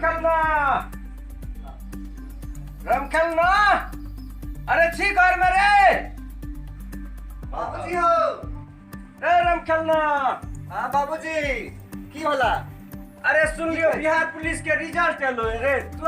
रामखेलना, रामखेलना, अरे छी घर में रे। बाबूजी हो। रे रामखेलना। हाँ बाबूजी, की होला? अरे सुन लियो, बिहार पुलिस के रिजल्ट एलो रे। तू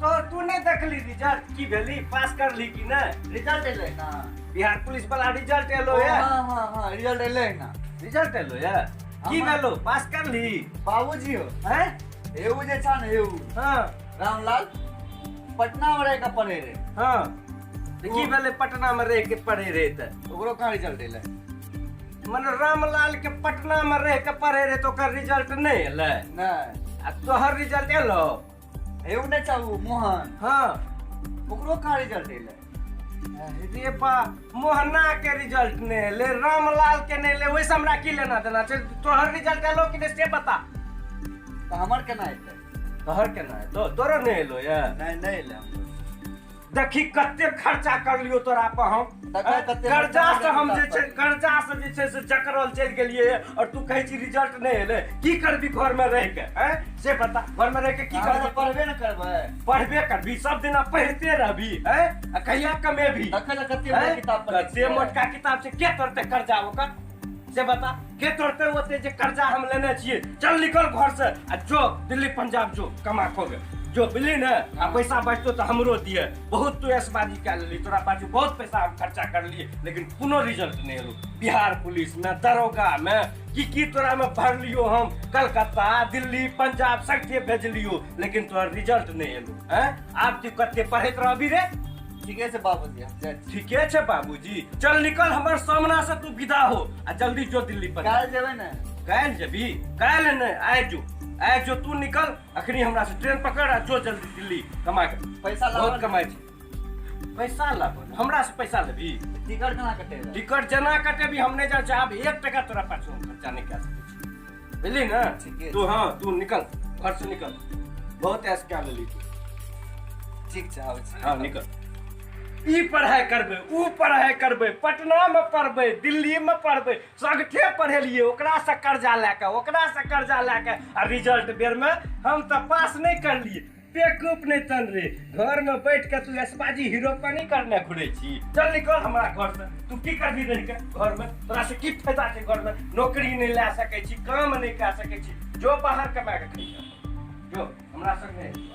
तो तू नहीं देखली रिजल्ट की भेली, पास कर ली कि नहीं? रिजल्ट एलै ना। बिहार पुलिस वाला रिजल्ट एलो है। हाँ हाँ हाँ, रिजल्ट एलै ना। रिजल्ट एलो है, की भेलो, पास कर ली? बाबूजी हो। हैं? एगो जे छा ने एगो। हाँ। रामलाल पटना में रह के पढ़े रहे। हाँ, तो की भेलै पटना में रह के पढ़े रहे तऽ? ओकरो कहाँ रिजल्ट एलै? मने रामलाल के पटना में रह के पढ़े रहे तो ओकर रिजल्ट नहीं एलै? नहीं। आ तोहर रिजल्ट एलो? एगो नहि चाहू मोहन। हाँ। ओकरो कहाँ रिजल्ट एलै? रे बा, मोहना के रिजल्ट नहीं एलै, रामलाल के नहीं एलै, ओहिसँ हमरा की लेना देना छै? तोहर रिजल्ट एलो कि नहि से बता। तऽ हमर केना एतै? तोहर केना एतौ? तोरो नहि एलो ये? नहीं, नहीं एलै हमरो। देखी कते खर्चा कर लियो तोरा पर हम। देखै कते कर्जा खर्चा से हम जे किताब छै, पर। कर्जा से जे छै से जकरल चलि गेलियै और तू कहै छी रिजल्ट नहि एलै। की करबी घर में रह के? हैं से बता, घर में रह के की हमरा करबी? तऽ पढ़बे ने करबै। पढ़बे करबी, सब दिना पढ़ते रहबी। हैं? आ कहिया कमेबी? देखै लए कते हैं? मोटका किताब पढ़ै कते छियै। मोटका किताब छै, के तोड़तै कर्जा ओकर से बता? के तोड़तै ओते जे कर्जा हम लेने छियै? चल निकल घर से आ जो दिल्ली पंजाब जो कमा खोगे जो, बुझली ने? आ पैसा बचतो तऽ हमरो दिए। बहुत तू ऐशबाजी कए लेली, तोरा पाछू बहुत पैसा हम खर्चा करलियै, लेकिन कोनो रिजल्ट नहि एलो। बिहार पुलिस में, दरोगा में, की की तोरा में भरलियो हम, कलकत्ता दिल्ली पंजाब सगठे भेजलियो, लेकिन तोहर रिजल्ट नहि एलो। हैं? आब तू कते पढ़ैत रहबी रे? ठीके छै बाबूजी, हम जाइ छी। ठीके छै बाबूजी, चल निकल हमर सामना से, तू विदा हो आ जल्दी जो दिल्ली पर। काल्हि जेबै ने? काल्हि जेबी? काल्हि नहि, आइ जो, आइ जो तू निकल अखनी हमरा से, ट्रेन पकड़ आ जो जल्दी दिल्ली कमा के। पैसा लाबऽ बहुत ने। कमाइ छै। पैसा लाबऽ ने, हमरा से पैसा लेबी? टिकट केना कटेबै? टिकट जेना कटेबी हम नहि जानै छी। आब 1 टका तोरा पाछू हम खर्चा नहि कए सकै छी, बुझली ने? ठीके तू हाँ, तू निकल घर से, निकल, बहुत ऐश कए लेली तू। ठीक छै, आबै छी। हाँ निकल। ई पढ़ाइ करबै, ऊ पढ़ाइ करबै, पटना में पढ़बै, दिल्ली में पढ़बै, सगठे पढ़ेलियै ओकरा से कर्जा लए कऽ, ओकरा से कर्जा लए कऽ, आ रिजल्ट बेर में हम तऽ पास नहि करलियै। बेवकूफ नहि तन रे, घर में बैठ के तू ऐशबाजी हीरो पर नहीं करने घुरै छी। चल निकल हमरा घर से। तू की करबी रहि के घर में? तोरा से की फायदा छै घर में? नौकरी नहि लए सकै छी, काम नहि कए सकै छी, जो बाहर कमा के खइहे जो, हमरा संग नहि।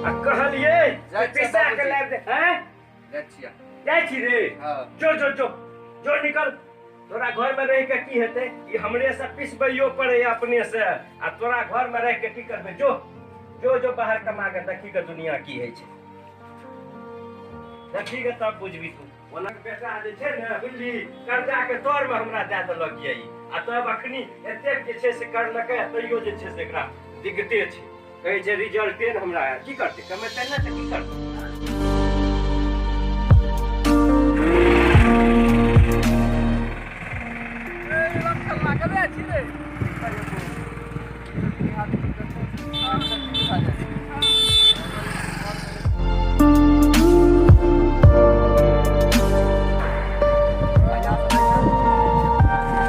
आ कहलियै जाइ छियै पैसा के बाबूजी। लाइब दे। हैं? जाइ छियै। जाइ छी रे? हाँ। जो जो जो जो निकल। तोरा घर में रह के की हेतै? ई हमरे से पिसबैयो पड़े अपने से, आ तोरा घर में रह के की करबै? जो जो जो बाहर कमा के देखी के दुनिया की होइ छै, देखी के तब बुझबी तू। ओना बेटा जे छै ने, बुझली, कर्जा के तौर में हमरा दए देलक ये ई, आ तब अखनी एतेक जे छै से करलकै, तैयो जे छै से एकरा दिक्कते छै। कहै छै रिजल्टे ने हमरा, की करतै? कमेतै ने तऽ की करतै?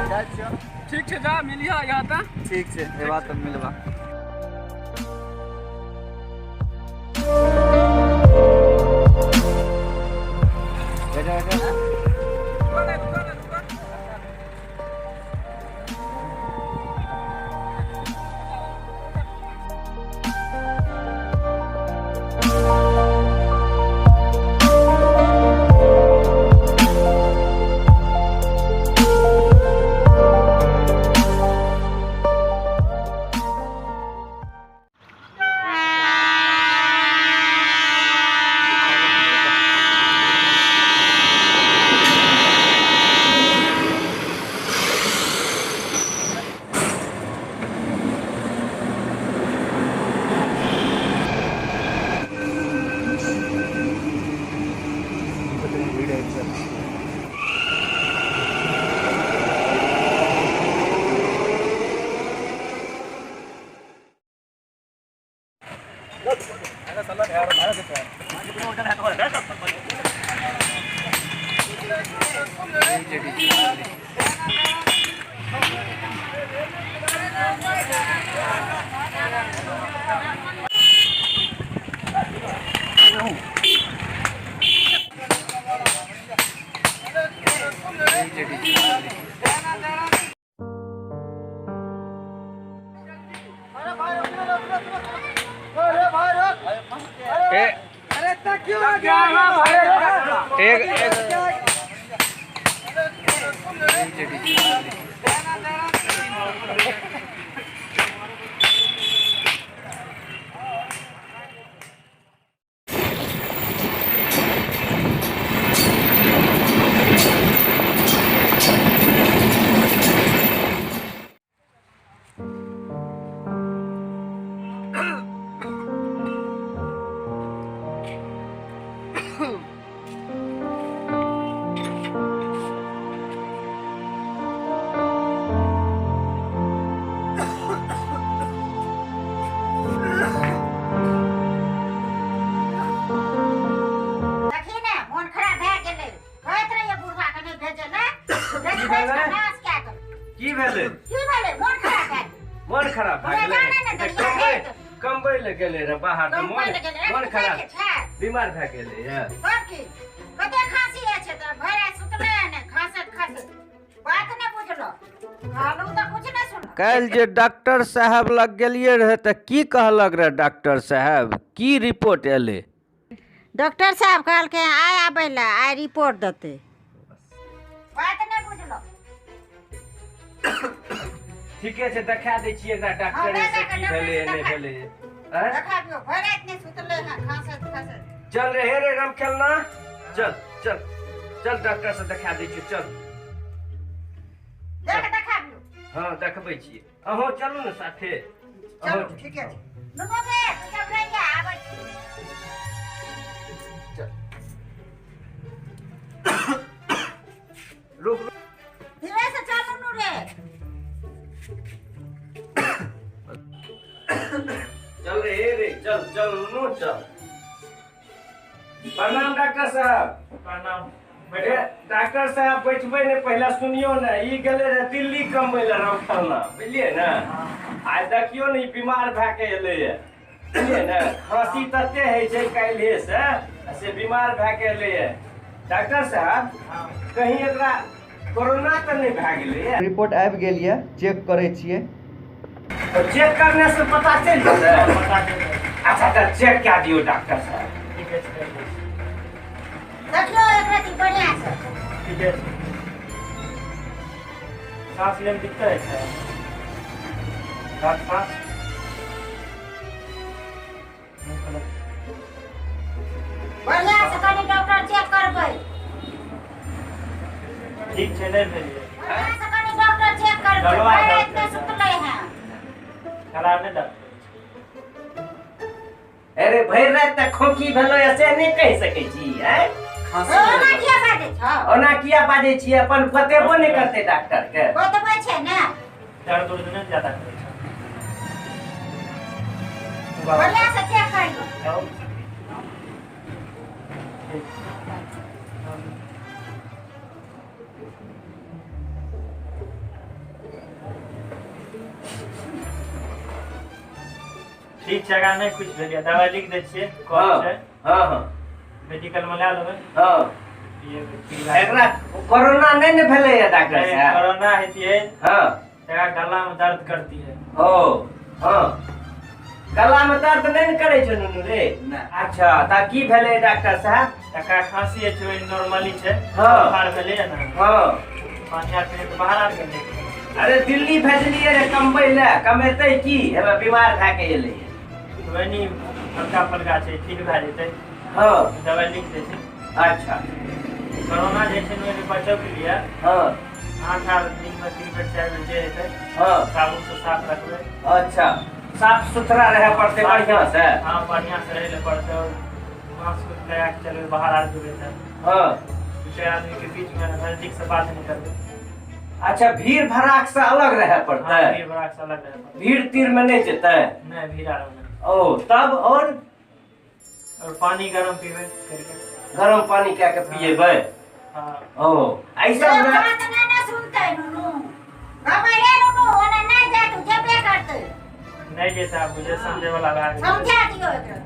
जाइ छियौ। ठीक छै, जा मिलिह यहाँ तऽ। ठीक छै, एबा तऽ मिलबा। बैठो बैठो। रुको ने, रुको ने, रुको। एक देखी ने मोन खराब भए गेलै। कहैत रहियै बुढ़वा के नहि भेजै ले, भेज भेज के नाश कए देलकै। की भेलै? की भेलै? मोन खराब भए गेलै। मोन खराब भए हमरा गेलै? जाने ने देलियै, भेज। कमबै लए गेलै रहे बाहर तऽ कमबै मोन लए गेलै मोन रहै, खराब देखै छै। बीमार भए गेलै ये। तब की कते खांसी होइ छै तऽ भरि राति सुतलै नहि, खांसैत खांसैत बात नहि बुझलो, कहलहुँ तऽ कुछ नहि सुनलो। काल्हि जे डॉक्टर साहेब लग गेलियै रहे तऽ की कहलक रहे डॉक्टर साहेब? की रिपोर्ट एलै? डॉक्टर साहब कहलकै आइ आबै लए, आइ रिपोर्ट देतै। बात नहि बुझलो। ठीके छै, देखा दै छियै एकरा डॉक्टरे से की भेलै नहि भेलै। आँय? देखा दियौ, भरि राति नहि सुतलै हँ खांसैत खांसैत। चल रे, हे रे राम खेलना, चल चल चल डॉक्टर से देखा दै छियै, चल। देख देखा दियौ। हँ देखबै छियै, अहूँ चलू ने साथे। चलू ठीके छै। नुनू गे तू सब रहिया, आबै छी। चल रुक, धीरे से चल नुनू रे। चल रे, हे रे, चल चल नुनू चल। प्रणाम डॉक्टर साहब। प्रणाम। बैठे डॉक्टर साहब, बैठबै ने, पहिले सुनियौ ने। ई गेलै रहे दिल्ली कमबै लए रामखेलना, बुझलियै ने? आइ देखियौ ने, ई बीमार भए के एलैए, बुझलियै ने? खांसी तते होइ छै काल्हिए से, से बीमार भए के एलैए। डॉक्टर साहब, कहीं एकरा कोरोना तऽ नहि भए गेलैए? रिपोर्ट आबि गेल यऽ, चेक करै छियै। तो चेक करने से पता चलि जेतै? पता चलि जेतै। अच्छा तऽ चेक कए दियौ डॉक्टर साहब। ठीके छै। देखियौ एक रति बढ़िआँ से। ठीके छै। साँस लैमे दिक्कत होइ छै? साँस साँस बढ़िआँ से कनि डॉक्टर चेक करबै। ठीक छै, नहि भेलियै। बढ़िआँ से कनि डॉक्टर चेक करबै। गलवा भरि राति डॉक्टर नहि सुतलै हँ। खराब नहि डॉक्टर। अरे भरि राति तऽ खोंखी भेलै, से नहि कहि सकै छी? आँय? ओना किया बाजै छौ? ओना किया बाजै छियै? अपन बतेबो नहि करतै डॉक्टर के। बतबै छै ने। दर्द उर्द नहि ज्यादा करै छै? बढ़िआँ से चेक करियौ। ठीक। ठीक छै, आगाँ नहि कुछ भेल यऽ, दवाइ लिख दै छियै। कफ हँ छै। हँ हँ। मेडिकलमे लए लेबै। हँ। पिएबै, ठीक भए एकरा कोरोना नहि ने भेलैए डॉक्टर जेतै। साहब? कोरोना हेतियै हँ एकरा गलामे दर्द करतियै। ओ हँ, गलामे दर्द नहि ने करै छै नुनू रे? नहि। अच्छा, तऽ की भेलै डॉक्टर साहब? एकरा खांसी होइ छै, ओहि नॉर्मली छै। हँ। बुखार भेलैए ने? हँ। पानि आर पीने तऽ बाहर आर गेलै। अरे दिल्ली भेजलियै रे कमबै लए, कमेतै की? हेबे बीमार भए के एलैए। वही हल्का फल्का छै, ठीक भए जेतै। हँ। दवाइ लिख दै छै। अच्छा। कोरोना जे छै ने, ओहिसँ बचबके लिए हँ हाथ आर दिनमे 3 बेर 4 बेर जे हेतै हँ साबुनसँ साफ रखबै। अच्छा, साफ सुथरा रहै पड़तै बढ़िआँ से? हँ, बढ़िआँ से रहै लए पड़तै आओर मास्क उस्क लगा के चलबै बाहर आर जेबै तऽ। हँ। 2-4 आदमीके बीचमे नजदीकसँ बात नहि करबै। अच्छा, भीड़ भड़ाक से अलग रहै पड़तै? हँ, भीड़ भड़ाक से अलग रहै पड़तै। भीड़ तीड़ में नहि जेतै? नहि, भीड़ आर नहि। ओ तब और और पानी गरम पीबै करके। गरम पानी कए के पिएबै? हाँ। ओ ऐसा से हमरा बात नहि ने सुनतै नुनू। कहबै रे नुनू, ओना नहि जाय तू जेबे करतै। नहि जेतै आब, बुझे समझे वाला भए गेलै। समझा दियौ एकरा।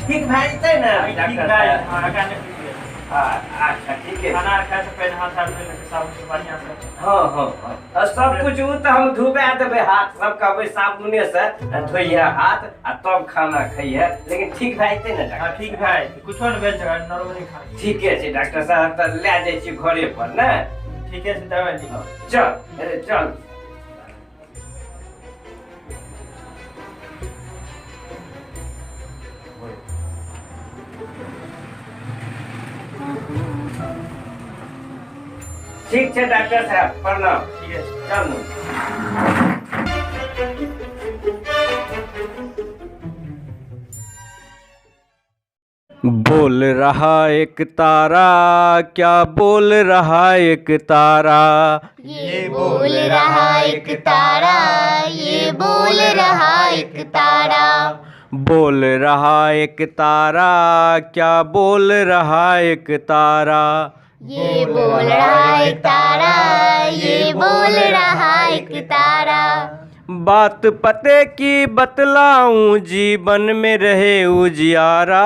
ठीक भए जेतै ने ठीक डॉक्टर भए साहब? हाँ, एकरा नहि पीबियै। हाँ, अच्छा ठीके छै। खाना आर खाय से पहिले हाथ आर धोइ लेतै साबुन से बढ़िआँ से। हाँ हाँ हाँ, आ सब कुछ ओ तऽ हम धुबा देबै हाथ, सब कहबै साबुने से धोइहे हाथ आ तब खाना खइहे, लेकिन ठीक भए जेतै ने हाँ डॉक्टर? ठीक भए जेतै, कुछो नहि भेल छै, नॉर्मली खाना। ठीके छै डॉक्टर साहब, तऽ लए जाइ छी घरे पर ने। ठीके छै, दवाइ लिख। चल अरे चल। ठीक छै डॉक्टर साहब, प्रणाम। ठीक छै। चलू। बोल रहा एक तारा, क्या बोल रहा एक तारा? ये बोल रहा एक तारा, ये बोल रहा एक तारा। बोल रहा एक तारा, क्या बोल रहा एक तारा? ये बोल रहा एक तारा, ये बोल रहा एक तारा। बात पते की बतलाऊं, जीवन में रहे उजियारा।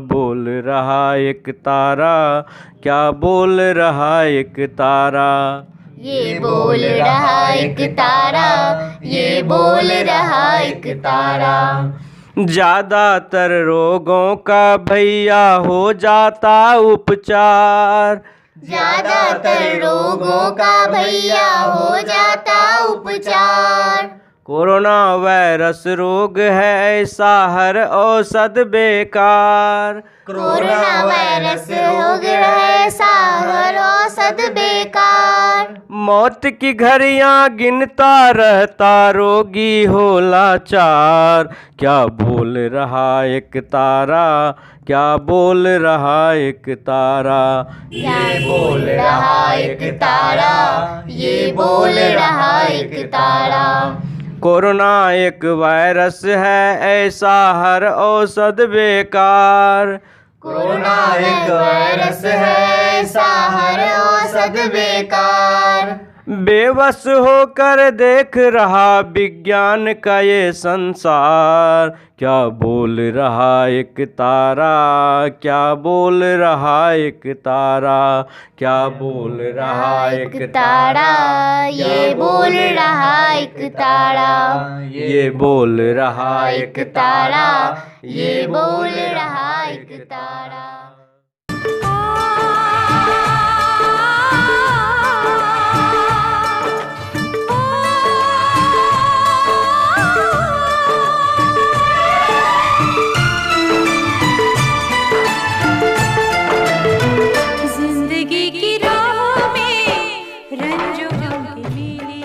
बोल रहा एक तारा, क्या बोल रहा एक तारा? ये बोल रहा एक तारा, ये बोल रहा एक तारा। ज्यादातर रोगों का भैया हो जाता उपचार। ज्यादातर रोगों का भैया हो जाता उपचार। कोरोना वायरस रोग है ऐसा, हर औषध बेकार। कोरोना वायरस रोग है ऐसा, हर औषध बेकार। मौत की घड़ियां गिनता रहता रोगी हो लाचार। क्या बोल रहा एक तारा, क्या बोल रहा एक तारा? क्या बोल रहा एक तारा, ये बोल रहा एक तारा। कोरोना एक वायरस है ऐसा, हर औषध बेकार। कोरोना एक वायरस है ऐसा, हर औषध बेकार। बेबस होकर देख रहा विज्ञान का ये संसार। क्या बोल रहा एक तारा, क्या बोल रहा एक तारा? क्या बोल रहा एक तारा, ये बोल रहा एक तारा। ये बोल रहा एक तारा, ये बोल रहा एक तारा। जिंदगी की राह में रंजो गम के मेले।